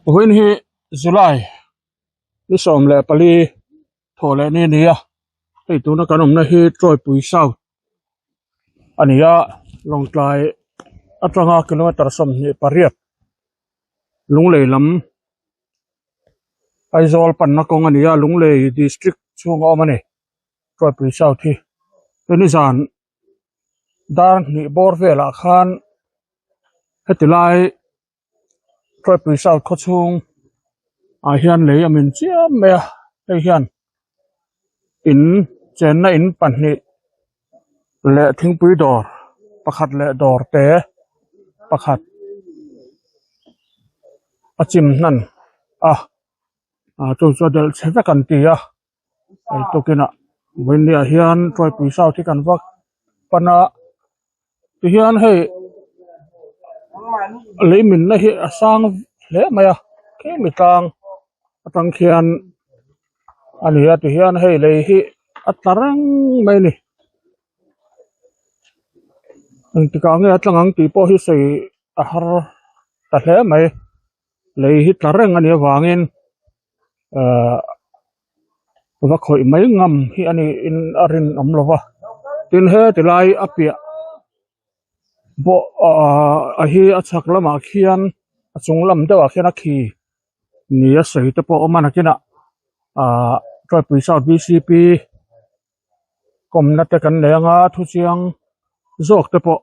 Vawiin hi July ni 14 thawh leh ni a ni a, hei tuna kan awmna hi Tawipui South a ni a, Lawngtlai atanga kilometer 28 Lunglei lam Aizawl panna kawng a ni a, Lunglei district chhunga awm a ni Tawipui South hi tuni zan dar hnih bawr velah khan heti lai Tawipui South khaw chhung ah hian lei a min chiam mai a hei hian in chenna in pahnih leh thingpui dawr pakhat leh dawr te pakhat a chim hnan a ah chu chu a delh chhe vek an ti a. Hei tukinah vawiinniah hian Tawipui South hi kan va pan a tihian hei lei minna hi a sang hle mai a khemi tlang atang khian a ni a tihian hei lei hi a tla reng mai a ni engtikah nge a tlang ang tih pawh hi sawi a har ta hle mai lei hi tla reng a nih avangin. Ahh va khawih mai ngam hi a ni in a rinawm lo va tin he tilai a piah pawh ahh a hi a chhak lamah khian a chung lam deuhah khian a khi ni a sawi te pawh a awm a nakinah ahh Tawipui South B C P kawmna te kan nei anga thuchiang zawk te pawh.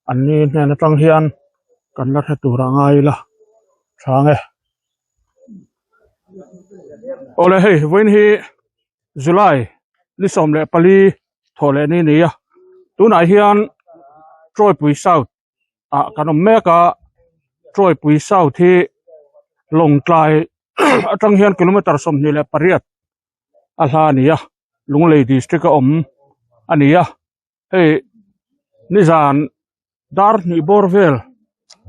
An ni hnen atang hian kan la hre tur a ngai ila chhang e. Awle hei vawiin hi July ni 14 thawh leh ni a ni a tunah hian Tawipui South ah kan awm mek a Tawipui South hi Lawngtlai atang hian kilometer 28 a hla a ni a Lunglei district a awm a ni a. Hei nizan dar hnih bawr vel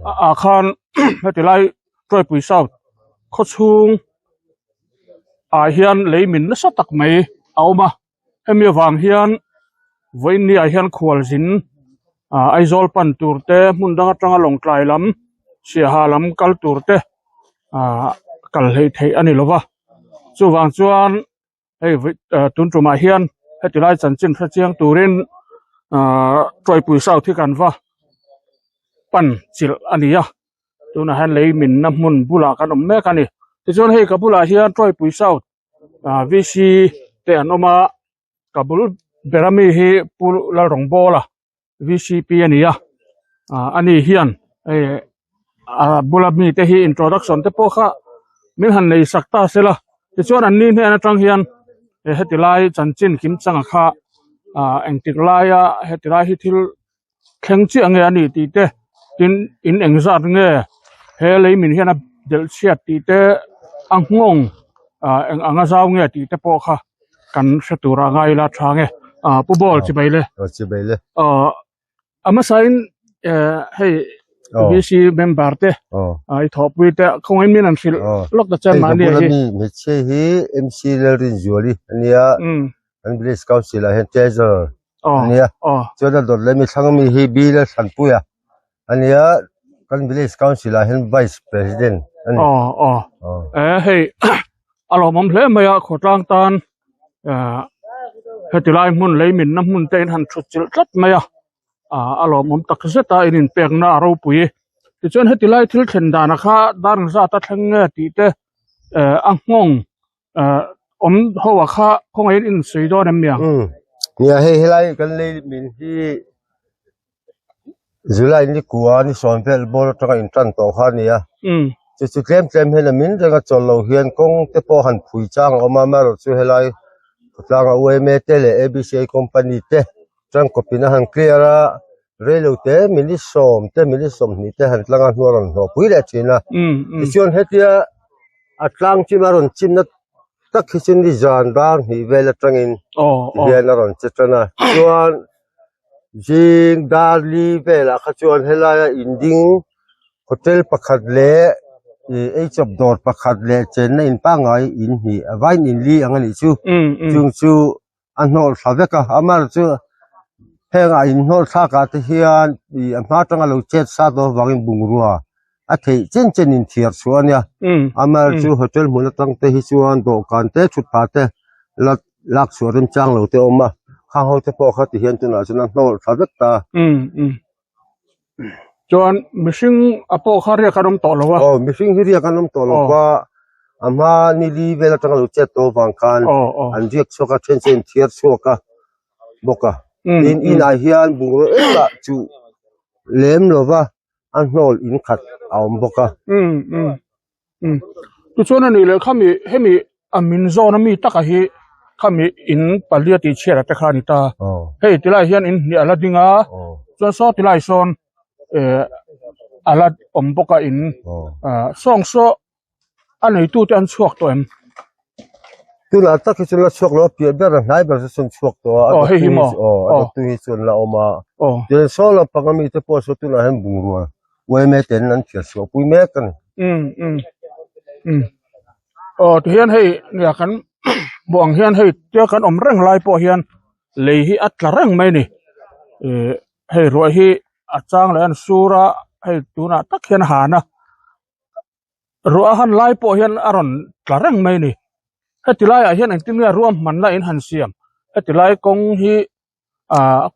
ah khan heti lai Tawipui South khaw chhung ah hian lei min nasa tak mai a awm a hemi avang hian vawiin ni ah hian khualzin ah Aizawl pan tur te hmun dang atanga Lawngtlai lam Siaha lam kal tur te ah kal hleih theih a ni lova chuvang chuan. Hei tun tumah hian heti lai chanchin hre chiang turin ahh Tawipui South hi kan va pan chilh a ni a tunah hian lei minna hmun bulah kan awm mek a ni tichuan hei ka bulah hian Tawipui South ah V C te an awm a ka bul ber ami hi Pu Lalrawngbawla V C P a ni a ah ani hian hei a bula mite hi introduction te pawh kha min han nei sak ta se la tichuan an ni hnen atang hian heti lai chanchin kim changa kha ah engtik laia heti lai hi thil thleng chiah nge a ni tih te tin in engzat nge he lei min hian a delh chhiat tih te a nghawng ah eng anga zau nge tih te pawh kha. Kan hre tur a ngai ila tha nge ah pu ball chi bai le chi bai le ah a hmasain eh hei VC member te i thawhpui te khawngaih min an hrilh lawk ta chuan mahni hi hmeichhia hi MC Lalrinzuali ania an village council ah hian treasurer ania chuan a dawt leh mi thlang ami hi B Lalthlanpuia ania kan village council ah hian vice president ani aw aw e hei a lawmawm hle mai a khawtlang tan eh heti lai hmun lei minna hmun te in han thut chilh tlat mai a ah a lawmawm tak zet a in inpekna a ropui tichuan heti lai thil thlen danah kha dar zat a thleng nge tih te eh a nghawng eh awm ho ah kha khawngaihin in sawi dawn em niang nia hei helai kan lei min hi July ni kua ni sawm vel bawr atanga in tan tawh kha a ni a chu chu tlem tlem hian a min renga chawl lo hian kawng te pawh han phui chang a awm a amaherawhchu helai khawtlanga U_M_A te leh A_B_C_A company te tangkawp in a han clear a reilo te minute sawm te minute sawmhnih te han tlang a hnu a rawn hlawh pui leh thin a tichuan hetia a tlang chim a rawn chimna tak hi chu nizan dar hnih vel atangin tihian a rawn che tan a chuan. Zing darli velah kha chuan helaia inding hotel pakhat leh ih eichawp dawr pakhat leh chenna in pangngai in hnih a vain in li ang a nih chu chung chu a hnawh thla vek a amah chu heng ah in hnawh thlak ah te hian ih a hma atanga lo chet sat dawn vangin bungrua. A theih chen chen in thiar chhuah a nia. Amaherawhchu hotel hmun atang te hi chuan dawhkan te thutphah te la lak chhuah remchang lo te a awm a, khang ho te pawh kha ti hian tunah chuan a hnawlh tha vek ta. Chuan mihring a pawh kha riak an awm tawh lo a. Aw mihring hi riak an awm tawh lo a, a hma ni li vel atanga lo chet tawh avang khan an riak chhuak a, then chu an thiar chhuak a bawk a. Tin inah hian bungraw engah chuh lem lova a hnawl in khat a awm bawk a. Umm umm umm tichuan a nih leh khami hemi a min zawn a mi taka hi khami in palia tih chhiat ah te kha a ni ta hei tilai hian in hnih a la ding a chuan saw tilai sawn eh a la awm bawk a in ah sawng saw a neitute an chhuak tawh em? Tunah tak hi chuan la chhuak lo a piah ber a hnai ber chu chuan chhuak tawh a, Aw hei hi maw? Aw a dawttu hi chuan la awm a. Aw. Tichuan saw lampang ami te pawh saw tunah hian bungrua yma ten an thiar chhuah pui mek a ni. Umm umm umm aw tihian hei nia kan hmuh ang hian hei tia kan awm reng lai pawh hian lei hi a tla reng mai a ni ih hei ruah hi a chang leh a an sur a hei tunah tak hian a han a. Ruah a han lai pawh hian a rawn tla reng mai a ni. Heti laiah hian engtin nge ruahmanna in han siam? Heti lai kawng hi ah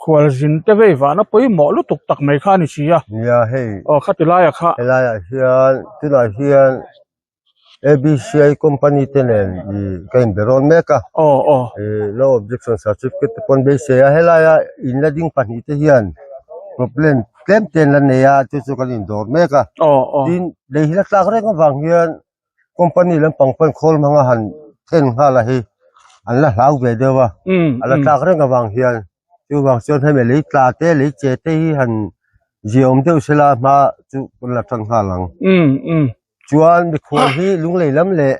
khualzin te vei vahna pawimawh lutuk tak mai kha a ni si a. Nia hei. Aw khati laiah kha. Helaiah hian tunah hian ABCI company te nen ih ka inbe rawn mek a. Aw aw. Ih no objection certificate te pawh an beisei a helaia in la ding pahnih te hian problem tlem te an la nei a chu chu kan indawr mek a tin lei hi la tlak reng avang hian company lampang pawn khawl hmanga han thlen nghal a hi an la hlau ve deuh a a la tlak reng avang hian chuvang chuan hemi lei tla te lei che te hi han ziaawm deuh sela hma chu kan la tan nghal ang chuan mikhual hi lunglei lam leh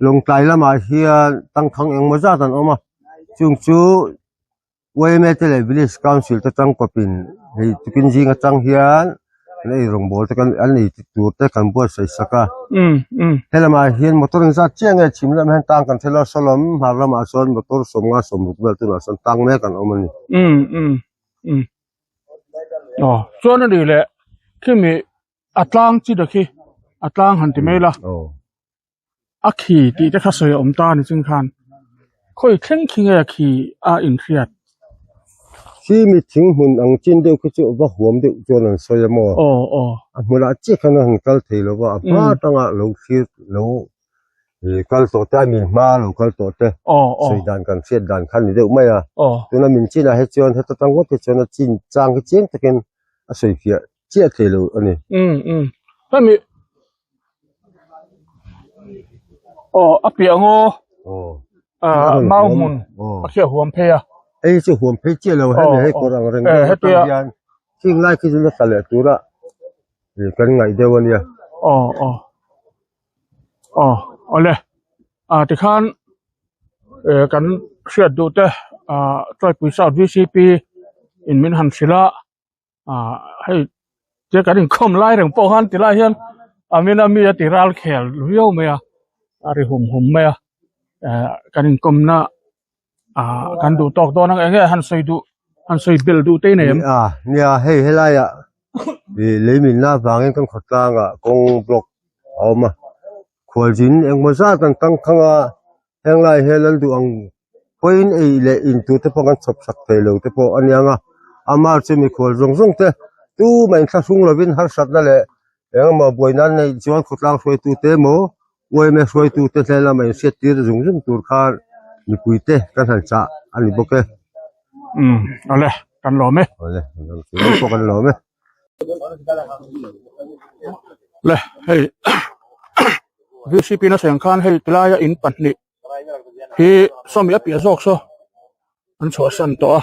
lawngtlai lamah hian tangkhang engmaw zat an awm a chung chu. Yma te leh Village Council te tangkawpin hei tukin zing atang hian an ei rawngbawl te kan an ei tur te kan buatsaih sak a he lamah hian motor engzat chiah nge chhim lamah hian tang kan thel a saw lam hmar lamah sawn motor sawmnga sawmruk vel tunah sawn tang mek an awm a ni. Aw chuan a nih leh khimi a tlang chi te khi a tlang han ti mai la. A khi tih te kha sawi a awm ta ni chung khan khawi thleng khi nge khi a inhriat. Khi mi thing hmun ang chin deuh khi chu va huam deuh chuan an sawi a maw? Aw aw. A hmunah chiah khan a han kal thei lo va, a hma atanga lo thlir lo kal tawh te, a min hma lo kal tawh te Aw aw. sawi dan kan hriat dan kha ni deuh mai a. Aw. Tuna min chinah hi chuan heta tang ngawt hi chuan a chin chang hi chiang takin a sawi fiah chiah thei lo a ni. Umm umm. Hemi Aw a piah ngaw ah mau hmun a khi a huam phei a. Hei chu huam phei chiah lo hemi hei kawr ang reng deuh atang hian heng lai khi chu nasa leh tura kan ngaih deuh a nia. Aw aw aw awle ah tikhan kan hriat duh te ah Tuaipui South V C P in min han hrilh a. ah hei tia kan inkhawm lai reng pawh khan ti lai hian a min a mi a ti ral khel viau mai a a ri hum hum mai a eh kan inkawmna ah kan duh tawk dawn ang eng nge han sawi duh han sawi bel duh te nei em a nia hei helaiah ih lei minna avangin kan khawtlangah kawng block a awm a khualzin engmaw zat an tangkhang a Henglai hian an duh ang pawhin ei leh in tur te pawh kan chhawp sak thei lo te pawh a niang a, amah chu mikhual zawng zawng te tumah inthlahrung lovin harsatna leh engemaw buaina an neih chuan khawtlang hruaitu te emaw yma hruaitu te hnen lama inhriat tir zung zung tur khan mipui te kan han chah a ni bawk e. Umm awle kan lawm e. Awle kan pawh kan lawm e. Le hei VCP na thleng khan hei tilaia in pahnih hi sawmi a piah zawk saw an chhuahsan tawh a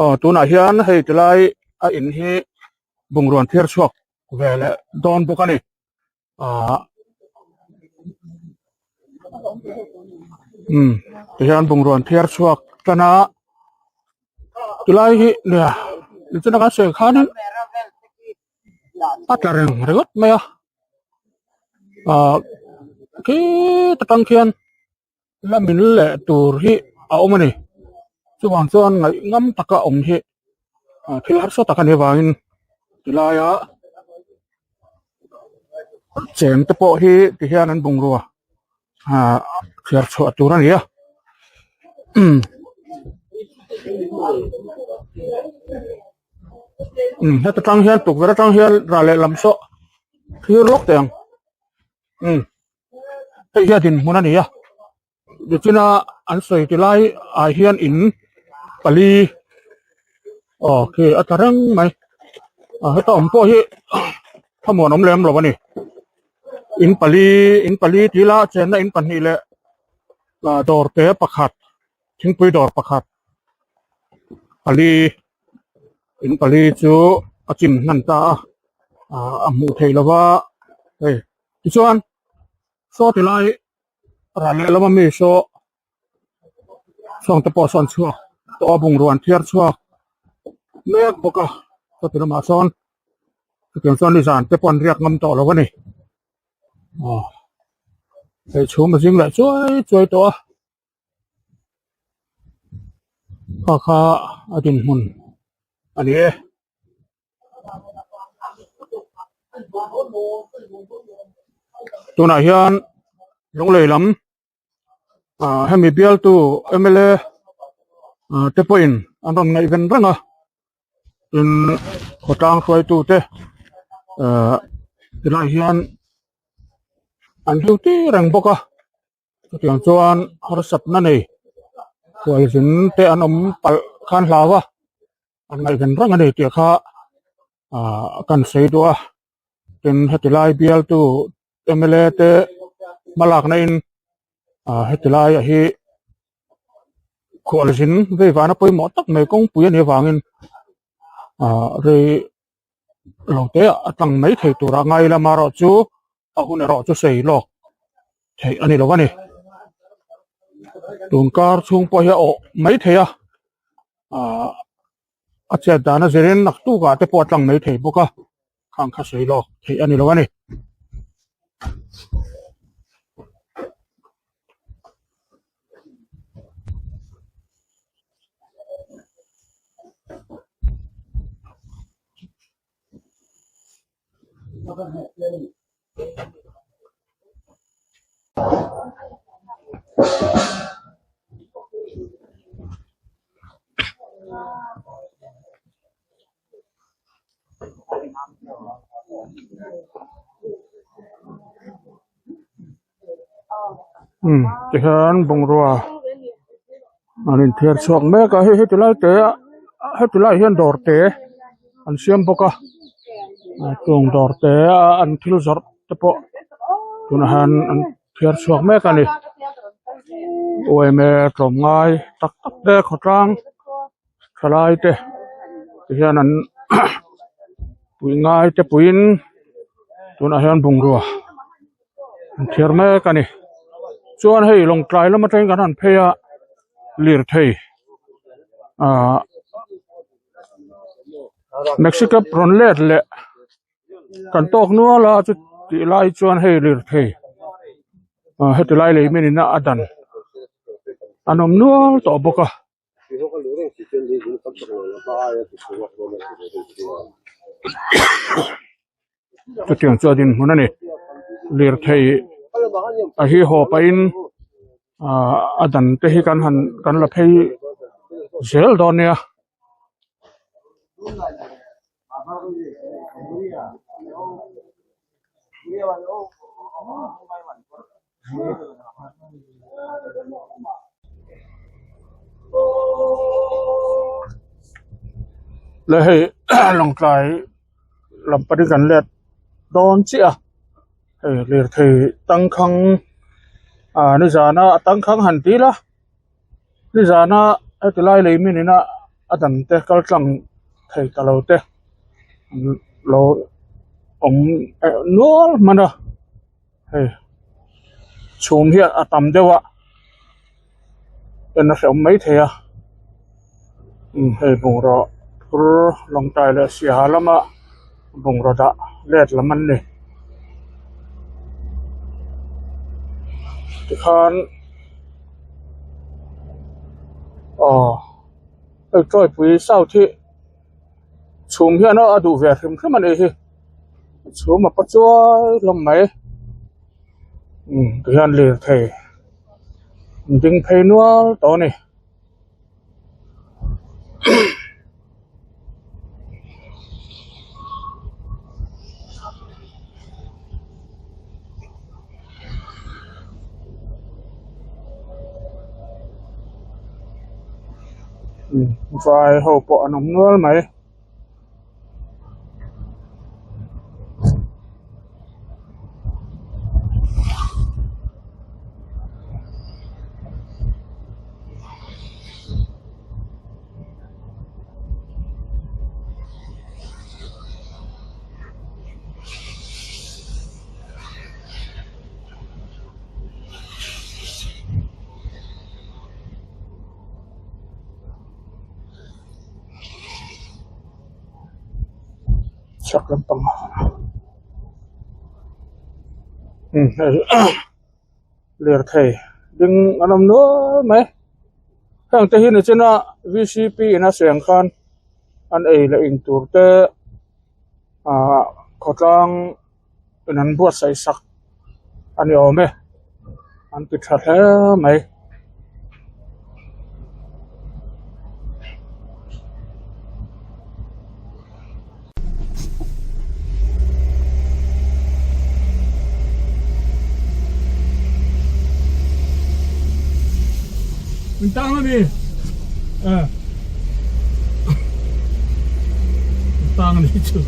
aw tunah hian hei tilai a in hi bungrawn phiar chhuak ve leh dawn bawk a ni ah umm tihian bungrawn phiar chhuak tan a tilai hi nia nichina kan sawi khanin a tla reng ringawt mai a ah khi ta tang khian la min leh tur hi a awm a ni chuvang chuan ngaih ngam taka awm hi ah thil harsa tak a nih avangin tilaia. Cheng te pawh hi ti hian an bungrua ah chhiar chhuah tur a ni a umm umm heta tang hian tukverh atang hian ral leh lam saw thlir lawk teh ang umm hei hian dinhmun a ni a. Nichina an sawi ti lai ah hian in pali aw khi a tla reng mai a heta awm pawh hi thlamuan awm lem lo a ni in pali in pali tih la chenna in pahnih leh ah dawr te pakhat thingpui dawr pakhat pali in pali chu a chim hnan ta a ah a hmuh theih lova hei tichuan saw ti lai. Ral leh lama mi saw sawngte pawh sawn chhuak tawh a bungrua an thiar chhuak mek bawk a chawti lamah sawn chutiang chuan nizan te pawh an riak ngam tawh lo a ni aw hei chhum a zing leh chuai chuai tawh a kha kha a dinhmun a ni e. Tunah hian Lunglei lam ah hemi bialtu mla ah te pawhin an rawn ngaihven reng a tin khawtlang hruaitu te ah tilai hian an duty reng bawk a. Chutiang chuan harsatna nei khualzin te an awm palh khan hlau a an ngaihven reng a ni tih kha ah kan sawi duh a tin heti lai bialtu mla te hmalakna in ah heti laiah hi khualzin vei vana pawimawh tak mai kawngpui a nih avangin ah rei lo te a tlang mai thei tura ngai lama erawh chu a hun erawh chu sei lawk theih a ni lo a ni tun kar chhung pawh hi a awh mai thei a ahh a chet dan a zirin naktuk ah te pawh a tlang mai thei bawk a khang kha sei lawk theih a ni lo a ni. Umm tihian bungrua an inthiar chhuak mek a hei heti lai te heti laiah hian dawr te an siam bawk a chung dawr te a an thil zawrh te pawh tunah hian an thiar chhuak mek a ni uaime tlawmngai tak tak te khawtlang thalai te tihian an pui ngai te puiin tunah hian bungrua an thiar mek a ni chuan hei lawngtlai lam atangin kan han phei a lirthei ahh Mexico rawn let leh kan tawk nual a chutih lai chuan hei lirthei ah heti lai lei min in a dan an awm nual tawh bawk a. Chutiang chu a dinhmun a ni lirthei a hi haw pahin ah a dan te hi kan han kan la phei zel dawn nia. Le hei lawngtlai lam pawhin kan let dawn chiah a hei lirthei tangkhang ah nizana a tangkhang han ti ila nizana heti lai lei min ina a dan te kal tlang thei ta lo te lo awm nual hman a. Hei chhum hi a tam deuh a en a hrehawm mai thei a umm hei bungraw phur lawngtai leh siaha lama bungraw dah let lam an ni tikhan aw hei tawipui south hi chhum hian a duh ve hrim hrim a nih hi. Chhum a pa chuai hlawm mai umm tihian lirthei an ding phei nual tawh a ni. Vai ho pawh an awm nual mai. Chhak lampang umm hei lirthei ding an awm nual mai heng te hi nichina V C P in a siam khan an ei leh in tur te ahh khawtlang in an buatsaih sak a ni awm e an ti tha hle mai. Min tang ami eh min tang ani chu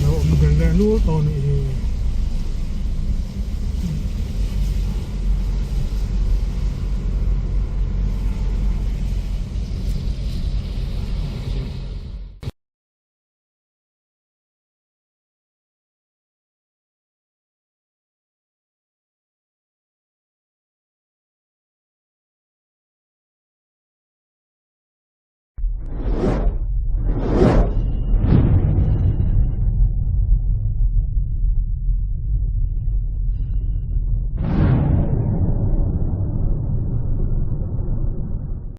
lo awm ber leh nual tawh a nih hi.